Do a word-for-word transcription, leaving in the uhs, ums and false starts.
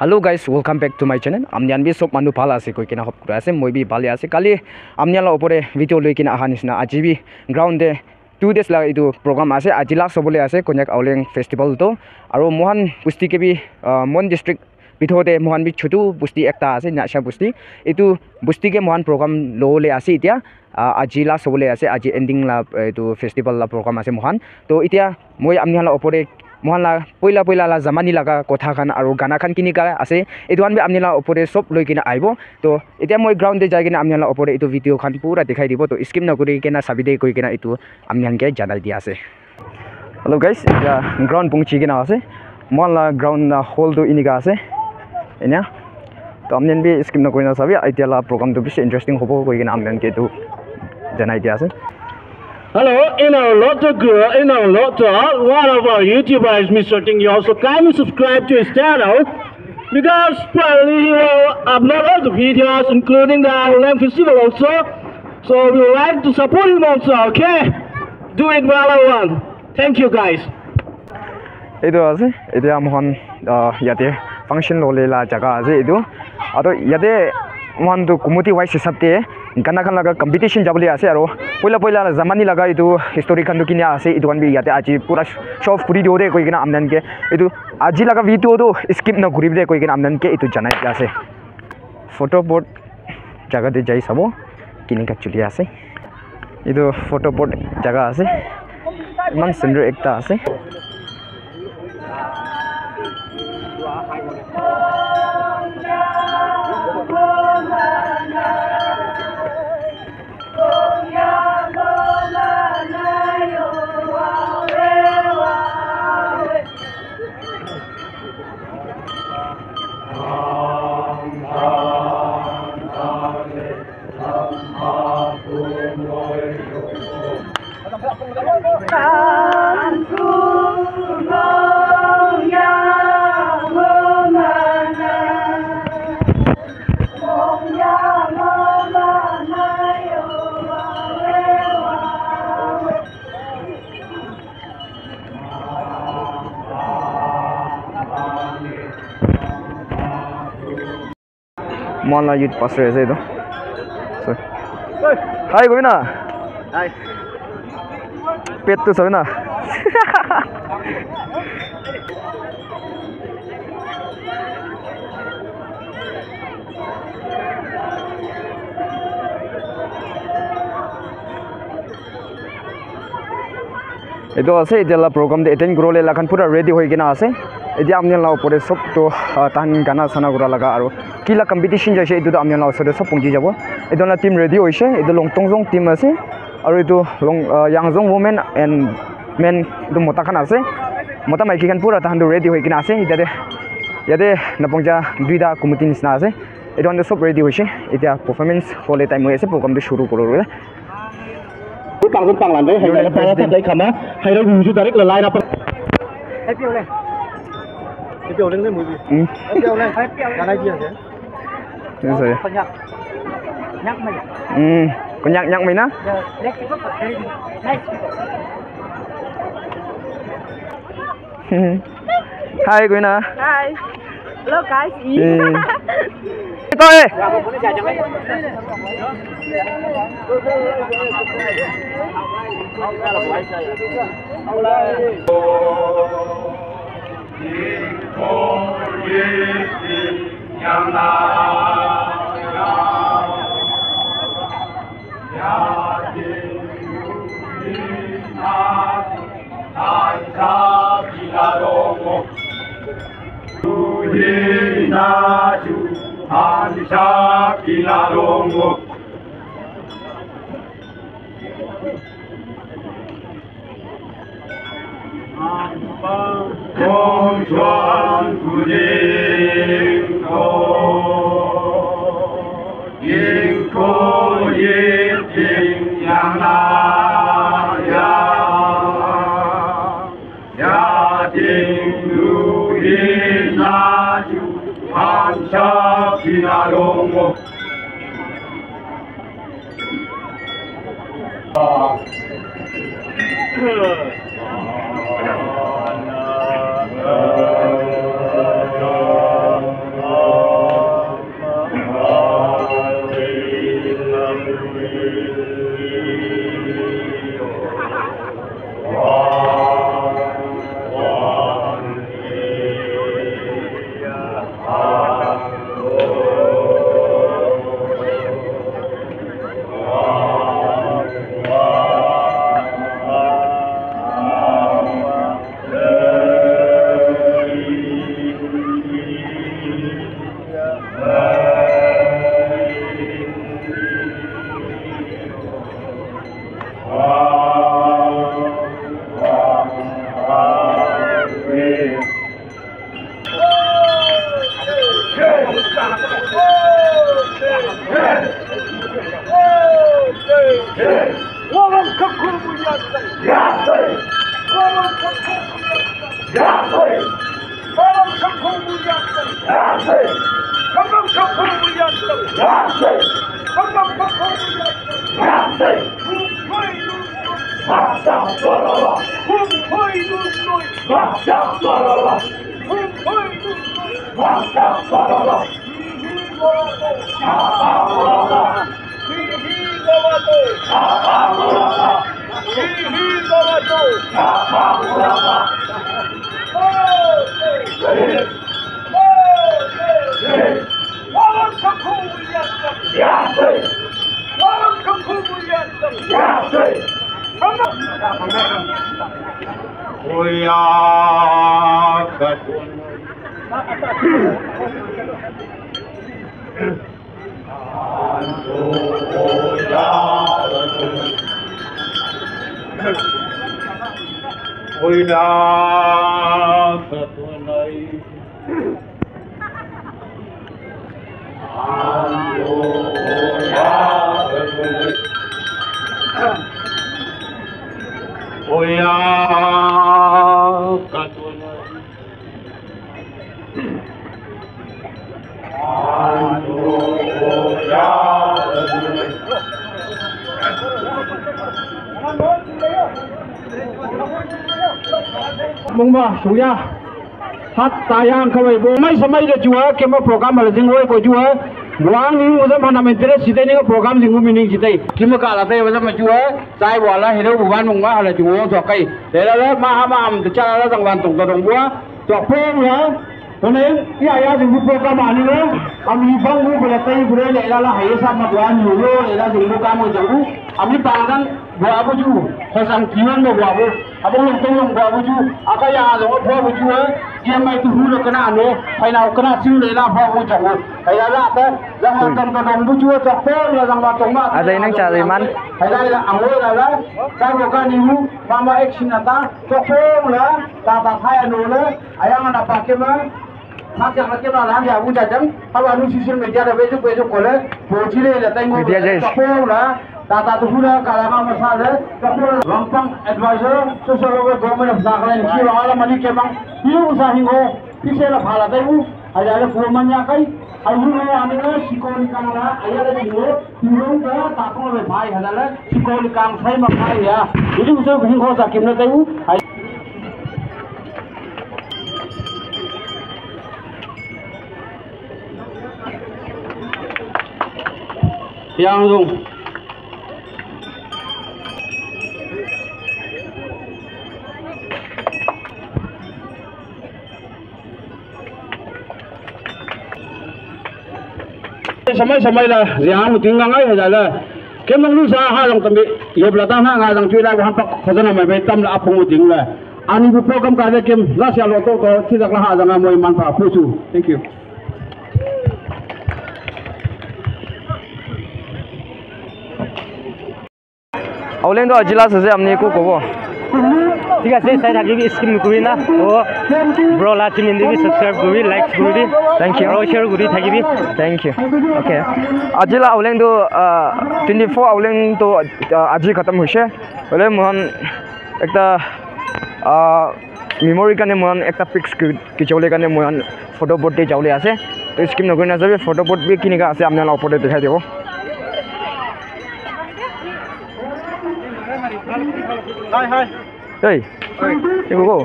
Hello guys, welcome back to my channel. Apni khan bi sob manu bhal ase koi kena hope kuri ase, moi bi bhal ase. Kali apni khan la opor te video loi kena aha nishina, aji bi ground te two days la etu program ase, aji last hobole ase Konyak Aoleng festival to. Aro mohan busti ke bi, ah, Mon district bithor te mohan bi chutu busti ekta ase, Nasha busti. Etu busti ke mohan program lobole ase etia. Ah, aji last hobole ase, aji ending la, eh, etu festival la program ase mohan. To etia moi apni khan la opor te mohan la poila poila la zamani laga kotha khan aro gana khan kinika ase, etu khan bi apni khan la opor te sob loi kena ahibo. To etia moi ground te jai kena apni khan la opor te etu video khan pura dikhai dibo. To skip na kuri kena sabi de koi kena etu apni khan ke janai dia ase. Hello guys, etia ground pongchi kena ase. Mohan la ground la hall tu enika ase. Enya. To apni khan bi skip na kuri na sabi, etia la program tu bishi interesting hobo koi kena apni khan ke etu janai dia ase. Hello, in our lot of good, in our lot of, one of our YouTubers, Mister Ting, you also kindly subscribe to his channel because probably he will upload all the videos, including the Aoleng festival also. So we would like to support him also, okay? Do it, one. Thank you, guys. Etu ase, etia mohan, ah, yate function lole la jaga ase etu. Aro yate mohan tu committee wise hisab te gana khan laga competition jabole ase aro poila poila zamani laga etu history khan tu kinia ase, etu khan bi yate aji pura show off kuri dibo de koi kena apni khan ke etu aji laga video tu skip na kuri bi de koi kena apni khan ke etu janai dia ase. Photo board jaga te jai sabo kinika chuli ase. Etu photo board jaga ase. Eman sundor ekta ase. Mohan la youth pastor ase etu. Sorry. Hi, Govina. Hi. Pet tu sabi na. Etu ase, etia la program te attend kuribole la khan pura ready hoi kena ase. Etia apni khan la opor te sob tu, ah, tahan gana sana kura laga aro ki la competition jaise, etu tu apni khan la osor te sob pongji jabo. Etu la team ready hoise, etu Longtongzong team ase, aro etu Long, ah, Yangzong women and men, etu mota khan ase. Mota maiki khan pura tahan tu ready hoi kena ase. Etia te, yate napongja duita committee nishina ase. Etu khan tu sob ready hoise. Etia performance hole time hoi ase, program tu shuru kuribole. Pang pang lan deh, hai, hai, hai, hai, kama, hai, ro, wujud tarik lalai apa? Happy oleng. Happy oleng deh, movie. Hmm. Happy oleng. Happy oleng. Janai dia, ya. Ini saya. Konyak. Nyak mai. Hmm, konyak nyak mai na? Ya, next. Nice. Hi, Guina. Hi. Hello, guys. Eh. Ito eh. Mungma, suya. Hat tayang kawai bo. Mai samai da juwa, kema program ala jing wai ko juwa. Buang ni uda mana mentere site ni program jing mi ni jite. Kima ka ala tai wala ma juwa. Chai wala hero buwan mungma ala juwa to kai. Lela la ma ha ma am cha la jang wan tong tong buwa. To pom la. Kone, iya, iya, jingbu program ani lo, ami bang bu bela tai bure le la la haye sa ma dua ni lo, le la jingbu kam jingbu, ami bang dan bua bu ju, khosang kiwan mo bua bu, abo long tong long bua bu ju, aka ya lo bua bu ju, iya mai tu hu lo kana no, hai na kana sing le la bua bu jang bu, hai la la ta, jang ma tong tong bu ju, jang tong la jang ma tong ma. Ada inang cari man. Hai la la, ang lo la la, sa ko ka ni mu, mama action ata, to pom la, ta ta thaya no la, Ayang ana pa kema, thak jang la kema lan ya bu jajang, haba nu social media da beju beju kole, boji le la tai ngo. Media jai. Kapo la, ta ta tu hula kala ma ma sa le, kapo la. Lampang advisor, social worker, government of Nagaland, ki wala mani kemang, hiu sa hingo, pise la phala tai u, ayale ko man ya kai, ayu le ani le sikon kang la, ayale hingo, hingo ka, ta ko le bhai hala le, sikon kang sai ma bhai ya, ini usa hingo sa kim na tai u, ay. Yang dong. Samai samai la, yang ting ngai hala la. Kemang lu sa ha long tambi, yob la ta na nga jang chui la, wa pak khazana mai mai tam la apung ding la. Ani bu program ka le kem, la sia lo to to, chi dak la ha jang moi man pa pu chu. Thank you. Auleng to aji last ase, apni eku kobo? Thik ase, sai thakibi, skip nokuribi na. Oh, bro la channel te bi subscribe kuribi, likes kuribi. Thank you. Aro share kuri thakibi. Thank you. Okay. Aji la Auleng to, ah, twenty-four Auleng to, ah, aji khatam hoise. Hoile moikhan ekta, ah, memory karne moikhan ekta pics ki-, khichibole karne moikhan photo booth te jabole ase. To skip nokuri na jabi, photo booth bi kinika ase apni khan la opor te dikhai dibo. Hi, hi. Hey. Hey. Hey, go, go.